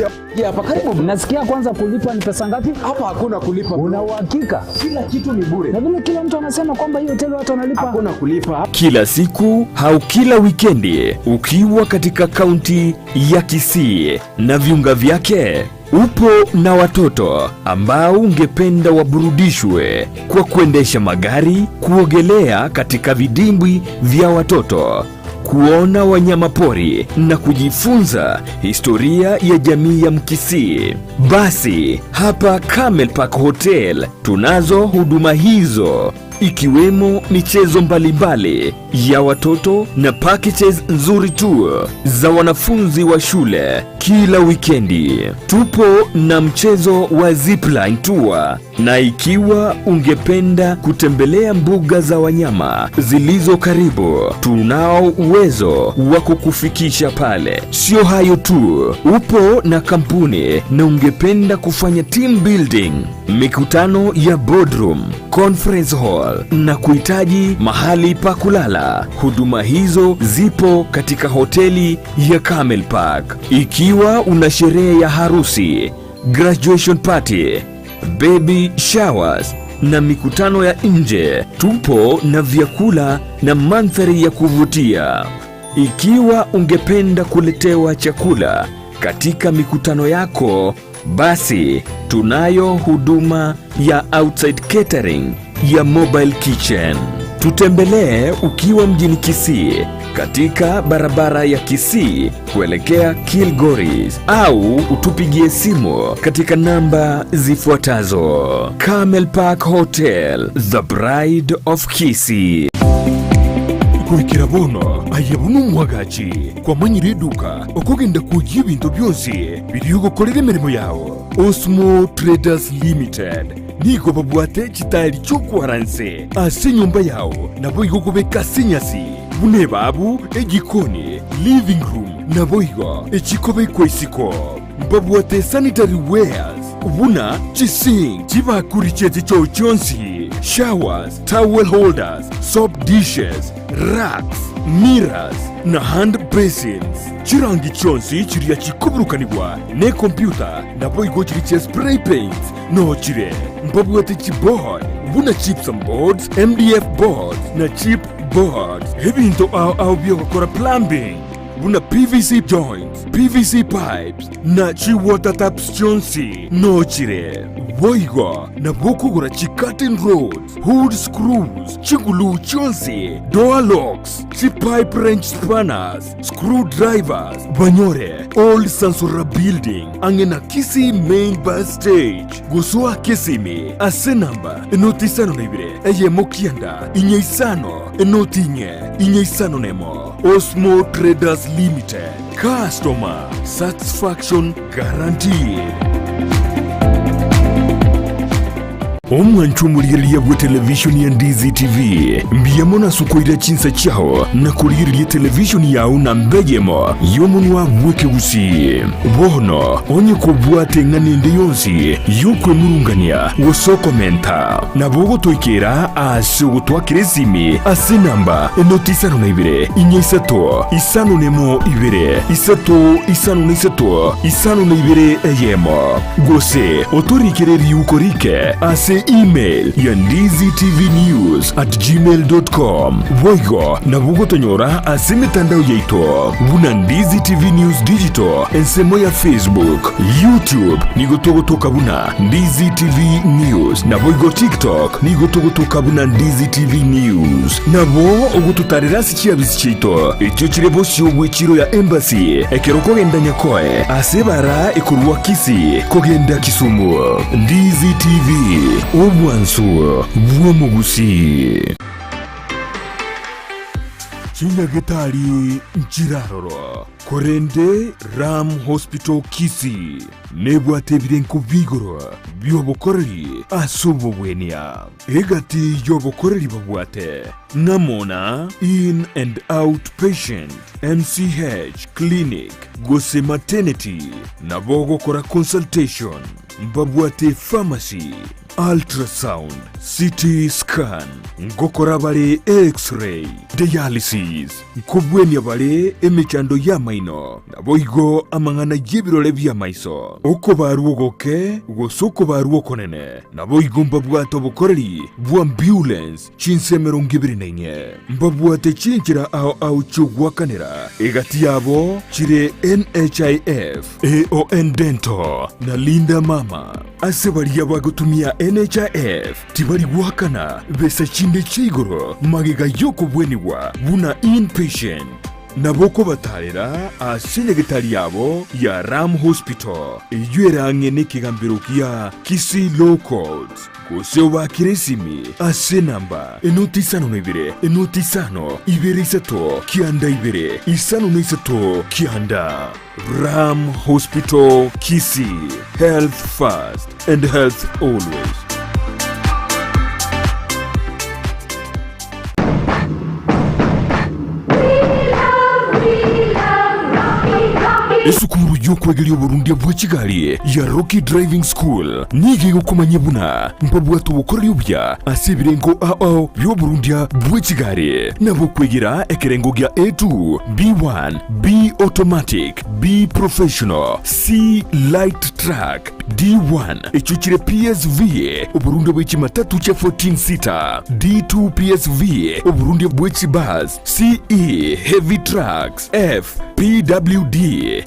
Hapa karibu. Nasikia kwanza kulipa ni pesa ngapi? Hapa hakuna kulipa. Una uhakika? Kila kitu ni bure. Na vile kila mtu anasema kwamba hii hoteli watu wanalipa. Hakuna kulipa. Kila siku au kila wikendi ukiwa katika kaunti ya Kisii na viunga vyake, upo na watoto ambao ungependa waburudishwe kwa kuendesha magari, kuogelea katika vidimbwi vya watoto, kuona wanyama pori na kujifunza historia ya jamii ya Mkisii. Basi hapa Camel Park Hotel tunazo huduma hizo ikiwemo michezo mbalimbali ya watoto na packages nzuri tu za wanafunzi wa shule kila wikendi. Tupo na mchezo wa zipline tour, na ikiwa ungependa kutembelea mbuga za wanyama zilizo karibu, tunao uwezo wa kukufikisha pale. Sio hayo tu, upo na kampuni na ungependa kufanya team building, mikutano ya boardroom, conference hall na kuhitaji mahali pa kulala, huduma hizo zipo katika hoteli ya Camel Park. Ikiwa una sherehe ya harusi, graduation party, baby showers na mikutano ya nje, tupo na vyakula na mandhari ya kuvutia. Ikiwa ungependa kuletewa chakula katika mikutano yako, basi tunayo huduma ya outside catering ya mobile kitchen. Tutembelee ukiwa mjini Kisii katika barabara ya Kisii kuelekea Kilgoris au utupigie simu katika namba zifuatazo: Camel Park Hotel, The Bride of Kisii. Goikera bono aye buna omwagachi kwamanyire eduka okogenda kwoyia ebinto bionsi biria ogokorera emeremo yao. Osmo Traders Limited nigo babwate chitaeri chi'okwara nse ase enyomba yao naboigo okobeka ase enyasi buna ebabu, ejikoni, living room naboigo echikobekwa isiko. Mbabwate sanitary wares buna chisink, chibakuri chie chichoo chionsi, showers, towel holders, soap dishes, racks, mirrors na hand basins. Chirangi chionsi chiria chikoburukanigwa nekompyuta naboigo chiria chia spray paints noo chire. Mbabwate chiboard buna gypsum boards, MDF boards na chip boards. Ebinto ao ao biogokora plumbing buna PVC joints, PVC pipes na chi water taps chionsi noo chire. Boigo nabo okogora chi curtain rods, hood screws, chiguluu chionsi, door locks, chi pipe wrench spanners, screw drivers, banyore Old Sansora Building ang'e na Kisii Main Bus Stage. Gosoa Kisimi ase namba enoti isano na ibere eyemo kianda inye isano enoti inye inye isano nemo. Osmo Traders Limited, customer satisfaction guaranteed. Omwancho omorigereria bwe televishoni ya Ndizi TV, mbuya mono ase okoira chinsa chiao na korigereria televishoni yao namba eyemo y'omonwa bw'ekegusii. Bono onye kobwate eng'ana ende yonsi y'okwemurungania gose okomenta, nabo ogotoikera ase ogotwakera esimi ase enamba enoti 52 4 5 1 2 3 5 3 52 1, gose otorikere riuko rike ase email ya ndizitvnews@gmail.com. Boigo nabo ogotonyora ase emetandao yaito buna Ndizi TV News Digital ensemo ya Facebook, YouTube nigo togotoka buna Ndizi TV News, naboigo TikTok nigo togotoka buna Ndizi TV News. Nabo ogototarera ase chiabisi chiaito echio chire bosio bw'echiro ya Embassy ekero okogenda Nyakoe ase ebara ekorwa Kisii kogenda Kisumu. Ndizi TV, obwansu bw'omogusii. Chinyagetari nchiraroro, korende Ram Hospital Kisii nebwate ebirengo bi'igoro bi'obokoreri ase obobwenia. Egati y'obokoreri babwate ng'amo na In and Out Patient, MCH Clinic gose Maternity, nabo ogokora consultation, mbabwate pharmacy, Ultrasound, CT scan, ngokora bare X-ray, dialysis, nkobwenia bare emechando y'amaino, naboigo amang'ana y'ebirore bi'amaiso, okobarwa ogoke gose okobarwa okonene, naboigo mbabwate obokoreri bw'ambulance chinsa 24. Mbabwate chinchera ao ao chi'ogoakanera, egati yabo chire NHIF, AON Dental na Linda Mama. Ase baria bagotumia NHIF tibari goakana besa chinde chia igoro magega y'okobwenigwa buna inpatient. Nabo okobatarera ase nyagetari yabo ya Ram Hospital eyio ere ang'e nekegambero gia Kisii Law Courts gose obaakere esimi ase enamba enoti 52 enoti 5 2 3 9 2 5 3 9. Ram Hospital Kisii, health first and health always. Esukuru y'okwegeria oborundia bwe chigari ya Rocky Driving School nigo egokomanyia buna mbabwate obokoreri obuya ase ebirengo ao bi'oborundia bwe chigari nabo okwegera ekerengo gia A2, B1, B automatic, B professional, C light truck, D1 echio chire PSV, oborundia bwe chimatatu chia 14 seater, D2 PSV, oborundia bwe chibus, CE heavy trucks, F. PWD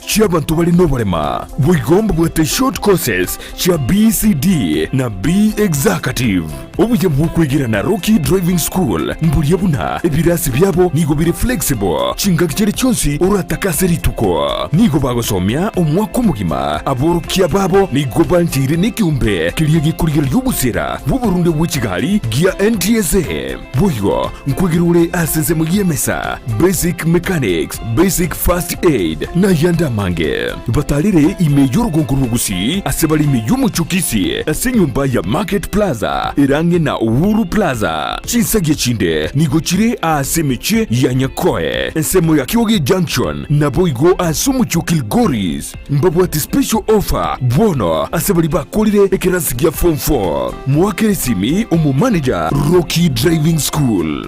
chi'abanto bare noborema. Boigo mbabwate short courses chia BCD na B Executive. Obuya bw'okwegera na Rocky Driving School mboria buna ebirasi biabo nigo bire flexible chingaki chiria chionsi oratake ase rituko. Nigo bagosomia omwaka omogima. Aborokia babo nigo bancheire nekeombe keria gekorigereria obosera bw'oborunde bwe chigari gia NTSA. Boigo nkwegera ore ase ensemo y'emesa, basic mechanics, basic first aid, na ayande amange. Batarere ime y'orogongo rw'Ogusii ase bare ime y'omochie o Kisii ase enyomba ya Market Plaza ere ang'e na Uhuru Plaza. Chinsagia chinde nigo chire aase emechie ya Nyakoe, ensemo ya Kioge Junction, naboigo ase omochie o Kilgoris. Mbabwate special offer bono ase baria bakorire ekerasi gia form 4. Moakere esimi omomanager Rocky Driving School.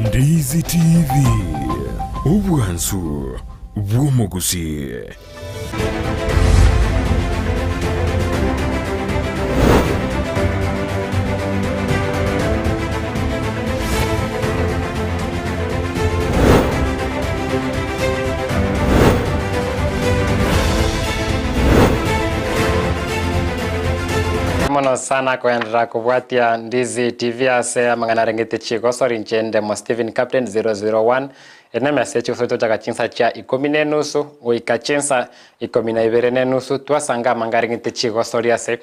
Ndizi TV, obwansu bw'omogusii. Mono sana koenderera kobwatia Ndizi TV ase amang'ana arengete chigosori inche Ndemo Stephen Captain 001 Ere nemesa echigosoria tochaka chinsa chia ikomi na enusu goika chinsa ikomi na ibere na enusu, twasanga amanga arengete chigosoria ase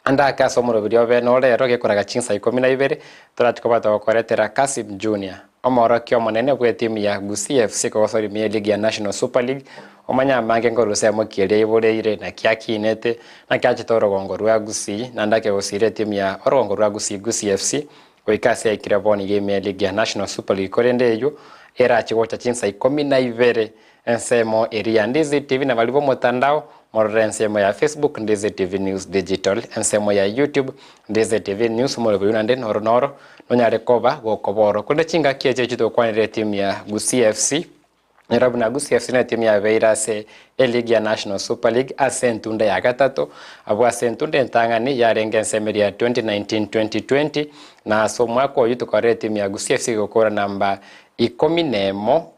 ande ake ase omoroberi obe norero gekoraga chinsa ikomi na ibere, torache koba togokoretera Kassim Junior, omoorokia omonene bw'etimu ya Gusii FC kogosoria ime y'eligi ya National Super League, omanye amange nkorusia emokia eria aiboreire, naki akinete, naki achete orogongo rwa Gusii, naende akegosiira etimu ya orogongo rwa Gusii Gusii FC Goika ase yaikire bono iga ime y'eligi ya National Super League korende eyio erache gocha chinsa ikomi na ibere ensemo eria ya Ndizi TV na baria b'omotandao morore ensemo ya Facebook Ndizi TV News Digital ensemo ya YouTube Ndizi TV News omoroberi naende noro noro nonyare koba gokoborwa korende chingaki echi echio togokwanera etimu ya Gusii FC Nero buna Gusii FC netimu yabeire ase eligi ya National Super League ase entunda ya gatato, abwo ase entunda entang'ani yarenge ensemo eria ya 2019-2020, na ase omwaka oyio tokorora etimu ya Gusii FC egokora namba ikomi na emo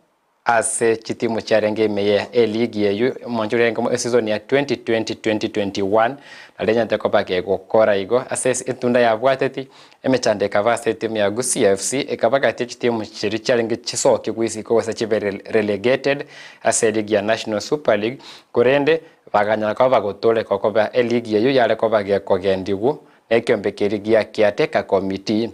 ase chitimu chiarenge ime ye eligi eyio omonche orenge esizoni ya 2020-2021 nario enyarete koba gegokora igo ase entunda yabwateti Emechando ekaba ase etimu ya Gusii FC ekaba gati ye chitimu chiria chiarenge chisokigwe isiko gose chibe relegated ase eligi ya National Super League korende baganyara koba bagotoreka okoba eligi eyio yare koba gekogendigwa na ekiombe keria gia Caretaker Committee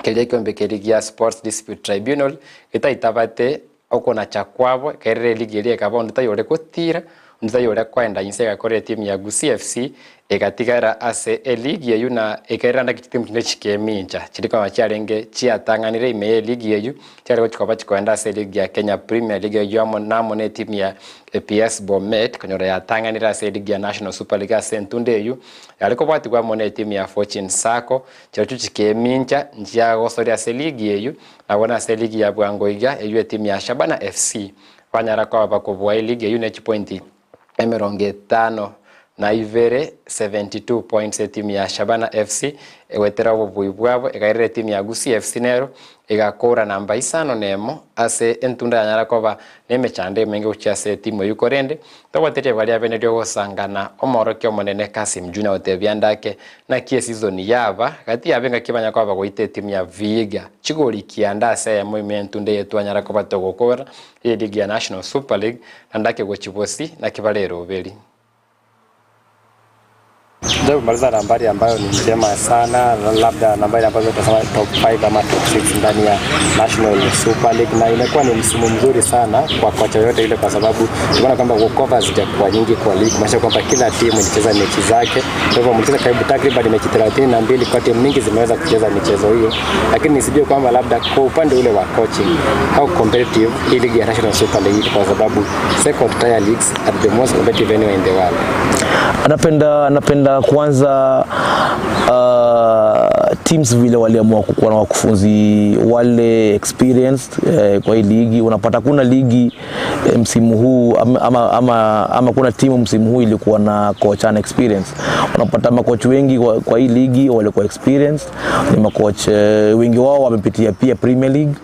keria ekiombe keria gia Sports Dispute Tribunal getaitabate Okonacha kwabo ekerera eligi eria ekaba onde taiyo ore gotiira, onde taiyo ore koenda inse egakora etimu ya Gusii FC egatigara ase eligi eyio na ekerera ndaki chitimu chinde chikemincha chiria konya chiarenge chiatang'anire ime y'eligi eyio chiare gochia koba chikoenda ase eligi ya Kenya Premier League eyio amo namo na etimu ya APS Bomet konyora yatang'anire ase eligi ya National Super League ase entunda eyio yare kobwatigwa amo na etimu ya Fortune Sacco chirochio chikemincha nchiagosoria ase eligi eyio Nabo nase eligi ya bwango iga eyio etimu ya Shabana FC banyara koba bakobua eligi eyio ne chipointi 52, 72 points etimu ya Shabana FC egoetera obobui bwabo egairera etimu ya Gusii FC nero egakora namba isano nemo ase entunda yanyara koba nemechando emenge gochia ase etimu eyio korende tobwate ribaga ria bene riogosangana omoorokia omonene Kassim Junior gotebia ndake Naki esizoni yaba gati yabo engaki banya koba bagoita etimu ya Vihiga chigori kianda ase eyemo ime y'entunda eye twanyara koba togokora ye ligi ya National Super League naende ake gochia bosi naki bare eroberi. Kumaliza nambari ambayo ni njema sana, labda nambari ambazo tunasema top 5 ama top 6 ndani ya National Super League, na imekuwa ni msimu mzuri sana kwa kocha yote ile, kwa sababu tumeona kwamba walkover hazijakuwa nyingi kwa ligi, kumaanisha kwamba kila timu ilicheza mechi zake. Kwa hivyo mlicheza karibu takriban mechi 32 kwa timu nyingi zimeweza kucheza michezo hiyo, lakini nisijue kwamba labda kwa upande ule wa coaching how competitive hii ligi ya National Super League, kwa sababu second tier leagues are the most competitive anywhere in the world. Napenda napenda kuanza Teams vile waliamua kukuwa na wakufunzi wale experienced eh, kwa hii ligi unapata kuna ligi eh, msimu huu ama, ama, ama, ama kuna timu msimu huu ilikuwa na coach ana experience. Unapata makoch wengi kwa, kwa hii ligi walikuwa experienced, ni makoch eh, wengi wao wamepitia pia Premier League,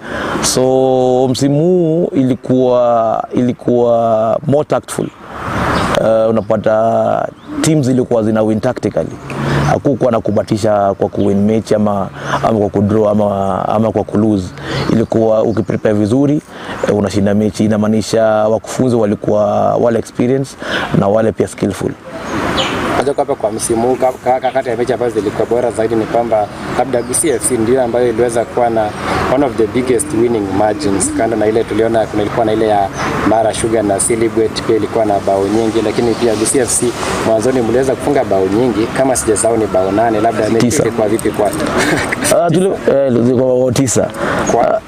so msimu huu ilikuwa ilikuwa more tactful. Unapata teams zilikuwa zina win tactically, hakukuwa na kubatisha kwa kuwin mechi ama, ama kwa kudraw ama, ama kwa kulose. Ilikuwa ukiprepare vizuri eh, unashinda mechi. Inamaanisha wakufunzi walikuwa wale experience na wale pia skillful. Unajua kwamba kwa msimu huu kati ya mechi ambazo zilikuwa bora zaidi ni kwamba labda Gusii FC ndio ambayo iliweza kuwa na one of the biggest winning margins, kando na ile tuliona kuna ilikuwa na ile ya Mara Sugar na Silibwet pia ilikuwa na bao nyingi, lakini pia Gusii FC mwanzoni mliweza kufunga bao nyingi, kama sijasahau ni bao 8, labda mechi 9. ilikuwa vipi kwa Zilikuwa bao 9 Kwa?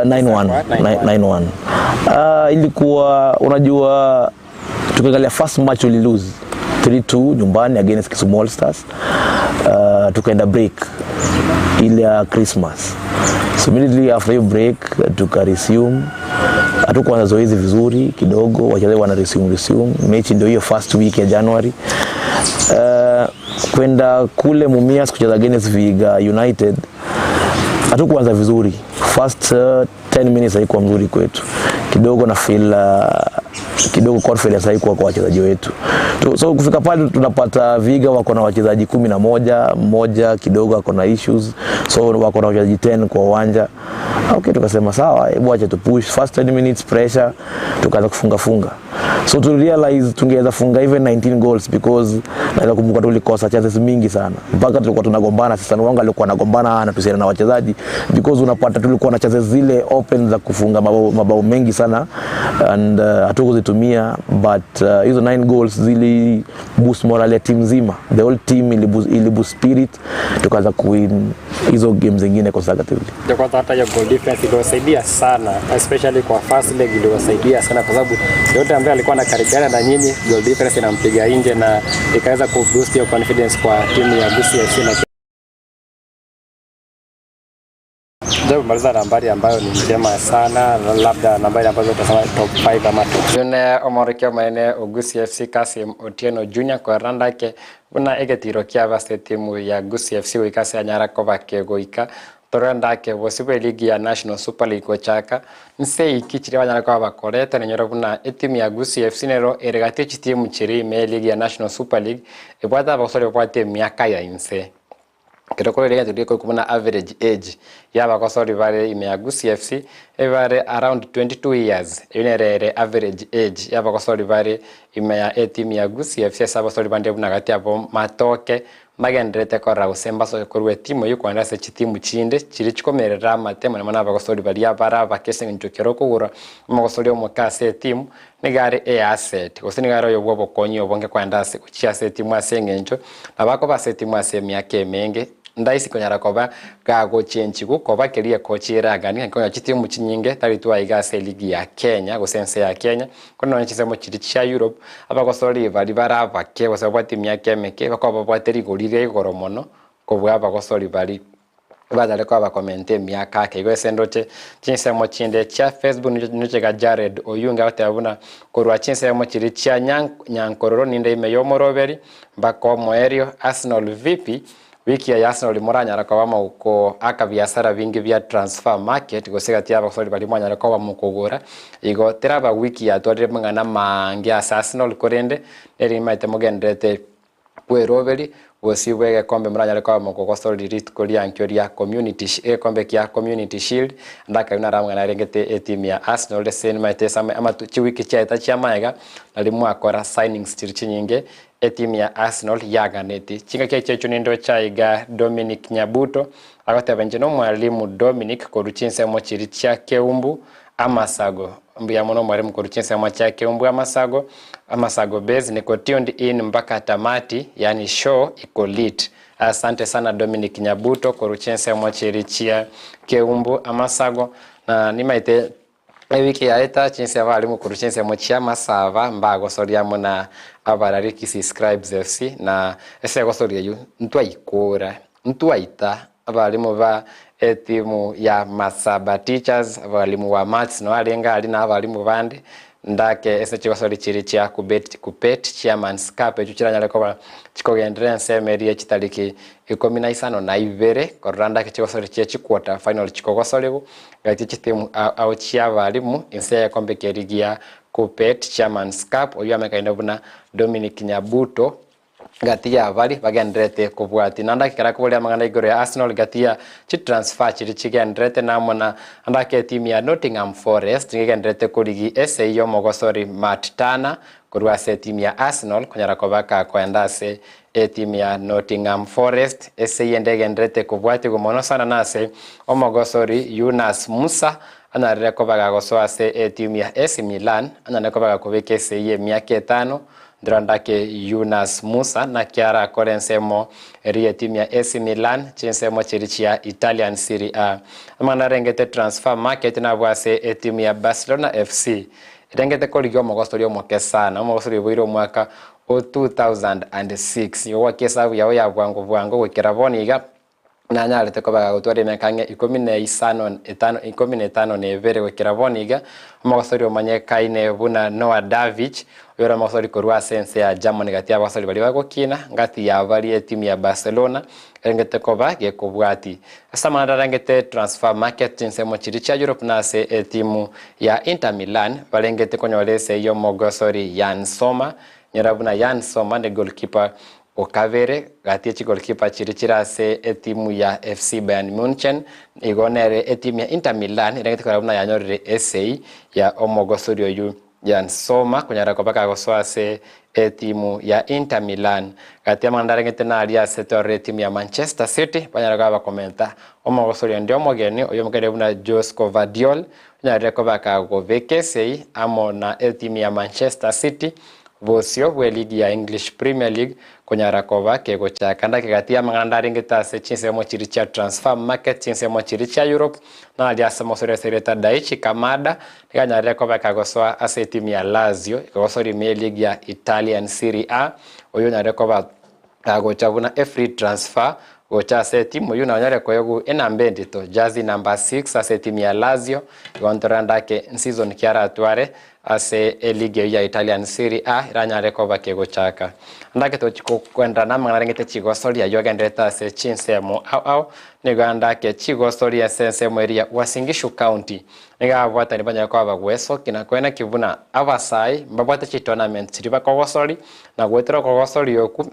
9-1. 9-1. Ilikuwa unajua tukiangalia first match uli lose 3-2 nyumbani against Kisumu All Stars. Tukaenda break ile ya Christmas. So immediately after hiyo break tuka resume. Hatukuanza zoezi vizuri kidogo, wachezaji wana resume. Mechi ndio hiyo first week ya January. Kwenda kule Mumias kucheza against Vihiga United hatukuanza vizuri. First 10 minutes haikuwa mzuri kwetu. Kidogo na feel kidogo confidence haikuwa kwa wachezaji wetu. So kufika pale tunapata Vihiga wako na wachezaji 11, mmoja kidogo ako na issues. So wako na wachezaji 10 kwa uwanja. Okay, tukasema sawa, hebu acha tu push first 10 minutes pressure, tukaanza kufunga funga. So to realize tungeweza funga even 19 goals because naweza kumbuka tulikosa chances mingi sana. Mpaka tulikuwa tunagombana, sasa Wanga alikuwa anagombana anatusiana na wachezaji because unapata tulikuwa na chances zile open za kufunga mabao mengi sana and hatukuzitumia, but hizo 9 goals zili boost morale ya team nzima. The whole team ili boost spirit, tukaanza kuwin hizo games zingine consecutively. Ndio kwanza hata hiyo goal difference iliwasaidia sana, especially kwa first leg iliwasaidia sana kwa sababu yote ambaye alikuwa anakaribiana na nyinyi, goal difference inampiga nje na ikaweza ku boost hiyo confidence kwa timu ya Gusii FC. Na ndio kumaliza nambari ambayo ni njema sana, labda nambari ambazo utasema top 5 ama top. Yune omorikio maene Gusii FC Kasim Otieno Junior kwa randake buna egetiro kia base timu ya Gusii FC goikase anyara kobake goika torandake bosibe ligi ya National Super League gochaka nse ikichire banyara kwa bakorete nenyora buna etimu ya Gusii FC nero eregate chitimu chiri me ligi ya National Super League ebwata abasore bwate miaka ya inse kiroko rĩrĩa tũrĩ kumana average age ya bakosori bare ime ya Gusii FC ebare around 22 years ĩyo average age ya bakosori bare ime ya etimu ya Gusii FC ase abasori bande buna gati abo matoke magenderete kora gusemba so korwa etimu eyo kwenda ase chitimu chinde chiri chikomerera amate mono mono abagosori baria bara bakese ng'encho kero kogora omogosori omoke ase etimu niga are e asset gose niga are oyo bwa obokonyi obonge kwenda ase gochia ase etimu ase eng'encho nabakoba ase etimu ase emiaka emenge ndaisi konyara koba gagochenchigu koba keria kochiragani nkonya chitimu chinyinge tari twaiga ase ligi ya Kenya gose ense ya Kenya kono nonye chisemo chiri chia Europe abagosori bari barabake gose babwate emiaka emeke bakoba babwate rigori ria igoro mono kobua abagosori bari batare koba bakomenta emiaka ake igo ase ndoche chinsemo chinde chia Facebook nichega Jared Oyunga agoteba buna korwa chinsemo chiri chia Nyankororo ninde ime ya omoroberi mpaka omoerio Arsenal vipi wiki ya Arsenal moranyara koba mauko aka biasara bingi bia transfer market gose gati abasori bari mwanyara koba mukogora igo teraba wiki yatwarire mang'ana mange ase Arsenal korende neri maete mogenderete bweroberi gose bwe egekombe moranyare koba mokogosori rituko riankio ria community egekombe kia Community Shield ndaka nara mang'ana arengete etimu ya Arsenal ase nimaete ase ama chiwiki chiaeta chiamaega nari mwakora signings chiri chinyinge etimu ya Arsenal yaganeti chingaki echecho nindo chaiga Dominic Nyabuto agoteba inche no mwalimu Dominic koru chinsemo chiri chia Keumbu Amasago mbuya mono mwalimu koru chinsemo chia Keumbu Amasago Amasago base niko tuned in mpaka tamati, yani show iko lit. Asante sana Dominic Nyabuto koru chinsemo chiri chia Keumbu Amasago na nimaite ewiki yaeta chinse abalimu koru chinsemo chia Masava mbagosoria na abarari Kisii Scribes FC na ese gosoria yu ntwaikura Ntwaita abalimu ba etimu ya Masaba Teachers, abalimu wa Maths noo arenge aria na abalimu bande, ndake ase chigosori chiria chia Kubet Kuppet Chairman's Cup echio chiranyare koba chikogenderera ensemo eria ye chitariki ikomi na isano na ibere, korora ndake chigosori chie chiquarter final chikogosorigwa gati chitimu ao ao chia abalimu inse y'egekombe keria gia Kuppet Chairman's Cup oyio amekaine buna Dominic Nyabuto Gati y'abari bagendererete kobwatia naende ekero akoboria amang'ana igoro ya Arsenal gati ya chitransfer chiria chigendererete na amo na ande ake etimu ya Nottingham Forest nigo egendererete korigi esegi y'omogosori Matt Turner korwa ase etimu ya Arsenal konyara koba gakoenda ase etimu ya Nottingham Forest. Esegi ende egendererete kobwatigwa mono sana nase omogosori Yunus Musah anyarire koba gagosoa ase etimu ya AC Milan anyare koba gakobeka esegi y'emiaka etano Ndorandake Yunus Musa naki arakore ensemo eria y'etimu ya AC Milan chinsemo chiria chia Italian Serie A. Amang'ana arengete transfer market nabwo ase etimu ya Barcelona FC erengete korigia omogosori omoke sana omogosori oiboire omwaka o 2006 igo gwaki esabu yao ya bwango bwango goikera bono iga nanyarete koba gagotwara emiaka ang'e ikomi na isano etano ikomi na etano na ebere goikera bono iga, omogosori omanyekaine buna Noah Darvich, oyore omogosori korwa ase ense ya Germany gati y'abagosori baria bagokina ngati ya baria etimu ya Barcelona erengete koba gekobwati. Ase amang'ana ararengete transfer market chinsemo chiria chia Europe na ase etimu ya Inter Milan barengete konyora esegi y'omogosori Yann Sommer, nyora buna Yann Sommer ne goalkeeper O kabere, gati ye chigolkipa chiria chire ase etimu ya FC Bayern Munchen, igo nere etimu ya Inter Milan erengete korora buna yanyorire esei ya omogosori oyio Yann Sommer konyara koba kagosoa ase etimu ya Inter Milan. Gati y'amang'ana arengete naria ase torore etimu ya Manchester City banyare koba bakomenta omogosori onde omogeni oyio omokende buna Josko Gvardiol onyarire koba kagobeka esei amo na etimu ya Manchester City Bosio bw'eligi ya English Premier League konyara koba kegochaka ndake gati y'amang'ana ndarengete ase chinsemo chiria chia transfer market chinsemo chiria chia Europe naria ase omosori ase erieta Daichi Kamada nigo anyarire koba kagosoa ase etimu ya Lazio ekogosoria ime y'eligi ya Italian Serie A oyio onyarire koba Agocha buna e free transfer gocha ase etimu eyio nanyare koegwa enamba endito, jersey number 6 ase etimu ya Lazio, igo ntorore ndake nseason ki aratware ase eligi eyio ya Italian Serie A eranyare koba kegochaka. Ndake tochi koenderera namang'ana arengete chigosori ayio agendererete ase chinsemo ao ao, nigo ndake chigosori ase ensemo eria ya Uasin Gishu County. Nigo ababwatani banyare koba bagwesokia na koeneki buna abasae mbabwate chitournament chiria bakogosori, na goetera okogosoria okwo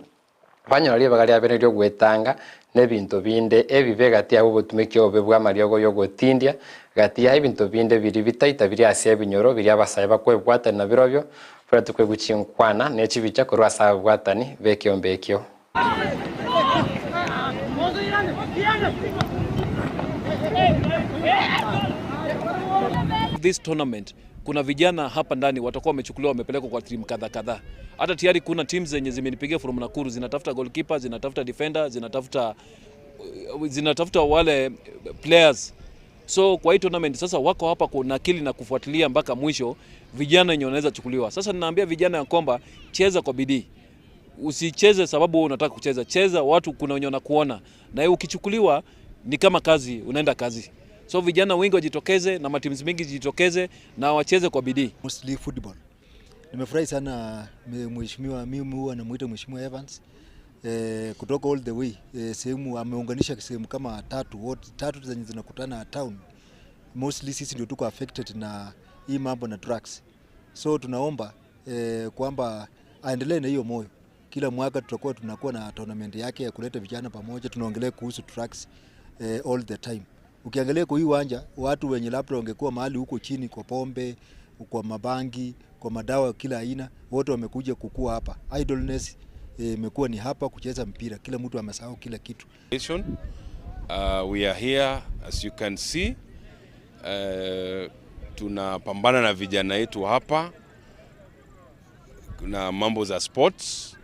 banyora ribaga riabene ri'ogwetanga na ebinto binde ebibe gati yabo obotumeki obobe bw'amariogo y'ogotindia, gati ya ebinto binde biria bitaita bire ase ebinyoro biria abasae bakwebwatania nabirobio, buna tokoigwa chinkwana ne chibicha korwa ase ababwatani b'ekeombe ekio. This tournament kuna vijana hapa ndani watakuwa wamechukuliwa wamepelekwa kwa timu kadha kadhaa. Hata tayari kuna teams zenye zimenipigia from Nakuru zinatafuta goalkeeper, zinatafuta defender, zinatafuta zinatafuta wale players. So kwa hii tournament sasa wako hapa kunakili na kufuatilia mpaka mwisho vijana wenye wanaweza chukuliwa. Sasa ninaambia vijana ya kwamba cheza kwa bidii. Usicheze sababu wewe unataka kucheza. Cheza watu kuna wenye wanakuona. Na ukichukuliwa ni kama kazi, unaenda kazi. So vijana wengi wajitokeze na mateams mingi jitokeze na wacheze kwa bidii. Mostly football. Nimefurahi sana mheshimiwa, mimi huwa namuita mheshimiwa Evans kutoka all the way sehemu ameunganisha sehemu kama tatu wote tatu zenye zinakutana town. Mostly sisi ndio tuko affected na hii mambo na drugs. So tunaomba kwamba aendelee na hiyo moyo. Kila mwaka tutakuwa tunakuwa na tournament yake ya kuleta vijana pamoja, tunaongelea kuhusu drugs all the time. Ukiangalia kwa hii uwanja watu wenye labda wangekuwa mahali huko chini kwa pombe, kwa mabangi, kwa madawa kila aina, wote wamekuja kukua hapa. Idleness imekuwa ni hapa kucheza mpira, kila mtu amesahau kila kitu. We are here as you can see. Tunapambana na vijana yetu hapa na mambo za sports,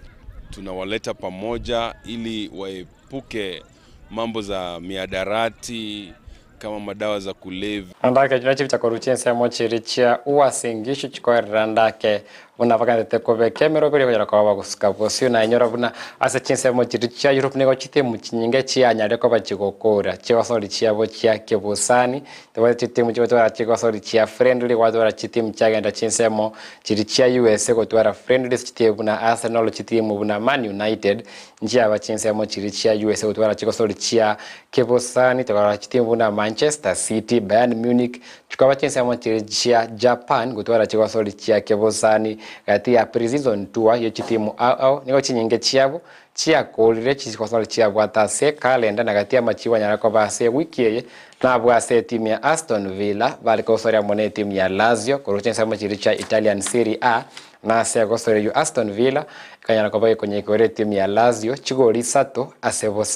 tunawaleta pamoja ili waepuke mambo za mihadarati kama madawa za kulevya. Ndake chino chibicha korwa chinsemo chiria chia Uasin Gishu chikoerera ndake Buna bagendererete kobeka emeroberi konyara koba bagosuka bosio, na inyora buna ase chinsemo chiria chia Europe nigo chitimu chinyinge chianyare koba chigokora chigosori chiabo chia kebosani, tobwate chitimu chigotwara chigosori chia friendly, gwatwara chitimu chiagenda chinsemo chiria chia USA gotwara friendlies chitimu buna Arsenal, chitimu buna Man United, nchiaba chinsemo chiria chia USA gotwara chigosori chia kebosani, tokarora chitimu buna Manchester City, Bayern Munich, Chikaba chinsemo chiria chia Japan gotwara chigosori chia kebosani gati ya pre-season tour ye chitimu ao ao nigo chinyinge chiabo chiakorire chigosori chiabwate ase ekalenda na gati y'amachibo anyare koba ase ewiki eye nabwo ase etimu ya Aston Villa bare kogosoria amo netimu ya Lazio korwa chinsemo chiria chia Italian Serie A na ase egosori eyio Aston Villa ekanyara koba ekonyeikora etimu ya Lazio chigori isato ase bosa.